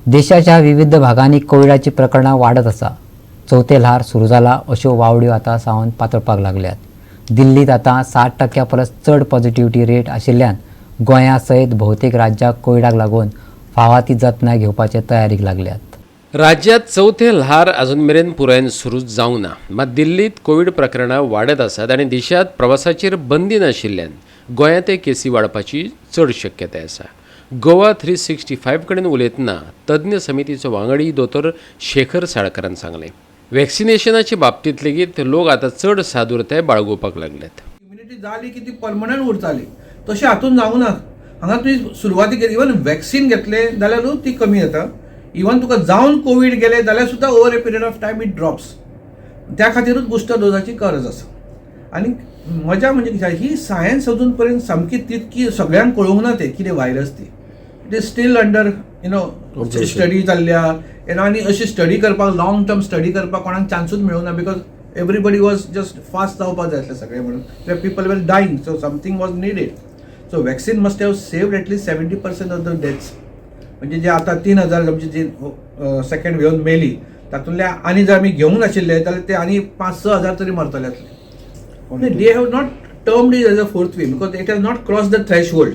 देशाच्या विविध भागांनी कोविडाची प्रकरणां वाडत आसा. चवथें ल्हार सुरू जाला अश्यो वावड्यो आतां सावन पातळपाक लागल्यात. दिल्लीत आतां 60% परस चड पॉझिटिव्हिटी रेट आशिल्ल्यान गोंया सयत भोवतेक राज्यां कोविडाक लागून फावा ती जतनाय घेवपाचे तयारीक लागल्यात. राज्यांत चवथें ल्हार अजून मेरेन पुरायेन सुरू जावंक ना. मात दिल्लीत कोवीड प्रकरणां वाडत आसात आनी देशांत प्रवासाचेर बंदी नाशिल्ल्यान गोंयांतय केसी वाडपाची चड शक्यताय आसा. गोवा 365 कडेन उलयतना तज्ञ समितीचो वांगडी दोतोर शेखर साळकारान सांगलें, वॅक्सिनेशनाचे बाबतींत लेगीत लोक आतां चड सादुरताय बाळगुपाक लागल्यात. इम्युनिटी जाली की ती परमनंट उरताली. तशें हातून जावंक ना. हांगा तुवें सुरवातीक इवन वॅक्सिन घेतलें जाल्यारूय ती कमी जाता. इवन तुका जावन कोवीड गेले जाल्यार सुद्दां over a period of time it drops. त्या खातीरूच बुस्टर डोजाची गरज आसा. आनी मजा म्हणजे कितें, ही सायन्स अजून पर्यंत सामकी तितकी सगळ्यांक कळूंक ना तें कितें व्हायरस ती. It is still under study चल्ल्या you know. आनी अशी स्टडी करपाक, लॉंग टर्म स्टडी करपाक कोणाक चान्सूच मेळूंक ना, because everybody was just fast जावपाक जाय आसलें सगळें म्हणून. People were dying, so something was needed. So vaccine must have saved at least 70% of the deaths. म्हणजे जे आतां 3000 आमची जी सेकंड वेवन मेली, तातूंतले आनी जर आमी घेवंक नाशिल्ले जाल्यार ते आनी 5-6 हजार तरी मरतले आसले. They have not termed it as a fourth wave because it has not cross the threshold.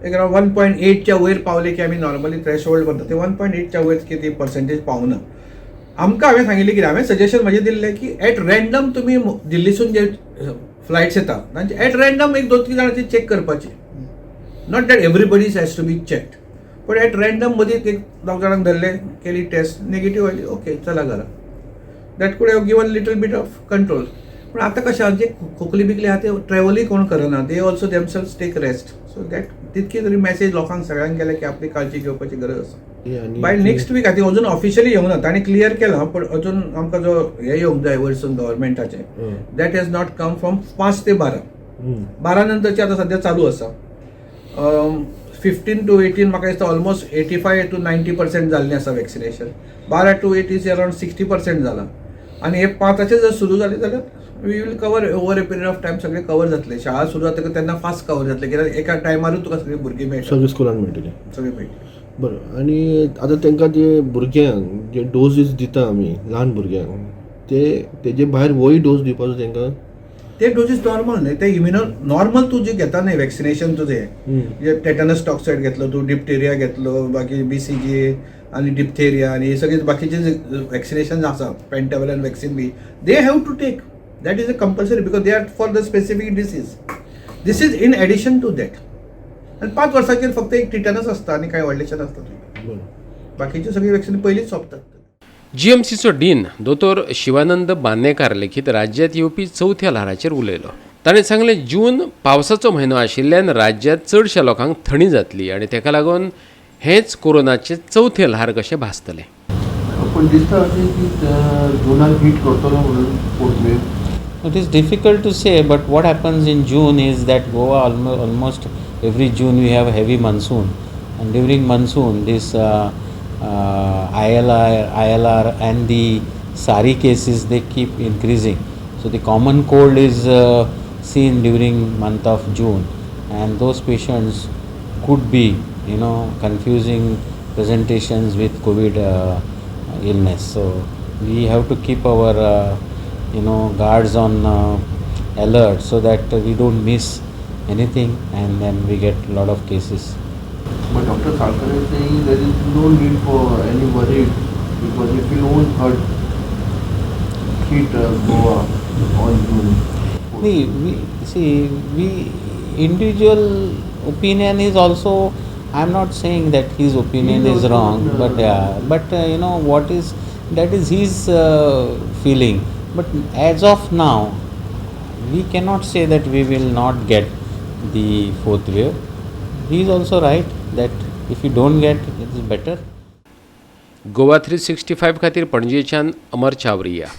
एक अराउंड 1.8च्या वयर पावले की आमी नॉर्मली थ्रेशहोल्ड म्हणटा ते 1.8च्या वयर की ती पर्सेंटेज पावना. आमकां हांवें सांगिल्लें कितें, हांवें सजेशन म्हजें दिल्लें की एट रँडम तुमी दिल्लीसून जे फ्लायट्स येता तांचे एट रँडम एक दोन तीन जाणांची चॅक करपाची. Not that everybody has to be checked, पण एट रँडम मदीं एक दोग जाणांक धरले, केली टेस्ट, नेगेटीव आयली, ओके, चला घरा. That could have given little bit of control. पण आतां कशें आहा, जे खोकली बिकली आहा ते ट्रॅवलूय कोण करना. They also themselves take rest, so that तितकी तरी मॅसेज लोकांक सगळ्यांक गेले की आपली काळजी घेवपाची गरज आसा. बाय नेक्स्ट वीक आतां अजून ऑफिशियली येवंक ना. तांणी क्लियर केलां, पण अजून आमकां जो हे येवंक जाय वयरसून गव्हर्मेंटाचें, that has not come from 5 ते 12. 12 नंतरची आतां सद्या चालू आसा. 15 टू 18 म्हाका दिसता almost 85 to 90% जाल्लें आसा वॅक्सिनेशन. 12 to 8 is around 60% जालां. आनी हे पांचाचे जर सुरू जाले जाल्यार we will cover over a period of time. सगळे कवर जातले. शाळा सुरू जातकच तेन्ना फास्ट कवर जातले, कित्याक एका टायमारूच तुका सगळीं भुरगीं मेळटा. सगळे स्कुलान मेळटले. सगळीं मेळटली. बरं, आनी आतां तांकां जे भुरग्यांक जे डोजीस दिता आमी ल्हान भुरग्यांक, ते तेजे भायर वय डोस दिवपाचो तांकां? ते डोजीस नॉर्मल न्हय ते इम्युनो नॉर्मल तूं जे घेता न्हय वॅक्सिनेशन तुजें, म्हणजे टेटनस टॉक्सायड घेतलो तूं, डिप्थेरिया घेतलो, बाकी बीसीजी आनी डिप्थेरिया आनी हे सगळे बाकीचे जे वॅक्सिनेशन आसा, pentavalent vaccine B, they have to take. That is a compulsory because they are for the specific disease. This is in addition to that. आनी 5 वर्साचेर फक्त एक टिटनस आसता आनी कांय व्हडलेशें नासता तुजें. बाकीचे सगळी वॅक्सिन पयलींच सोंपतात. जीएमसीचो डीन दोतोर शिवानंद बांदेकार लेगीत राज्यांत येवपी चवथ्या ल्हाराचेर उलयलो. ताणें सांगलें, जून पावसाचो म्हयनो आशिल्ल्यान राज्यांत चडश्या लोकांक थंडी जातली आनी ताका लागून हेंच कोरोनाचें चवथें ल्हार कशें भासतलें. पण दिसता अशें की जुनाक हीट करतलो म्हणून fourth wave? It is difficult to say, but what happens in June is that Goa almost every June we have heavy monsoon, and during monsoon this ILI, ILR, and the SARI cases, they keep increasing. So the common cold is seen during month of June, and those patients could be confusing presentations with COVID illness. So we have to keep our guards on alert so that we don't miss anything and then we get a lot of cases. But Dr. Salkar is saying there is no need for any worry because if you won't hurt hit Goa on June. We see, we individual opinion is also, I'm not saying that his opinion He is also, wrong, but yeah, but you know what is that is his feeling. But as of now, we cannot say that we will not get the fourth wave. He is also right that if you don't get, it is better. Goa 365 खातीर पणजेच्यान अमर चावरिया.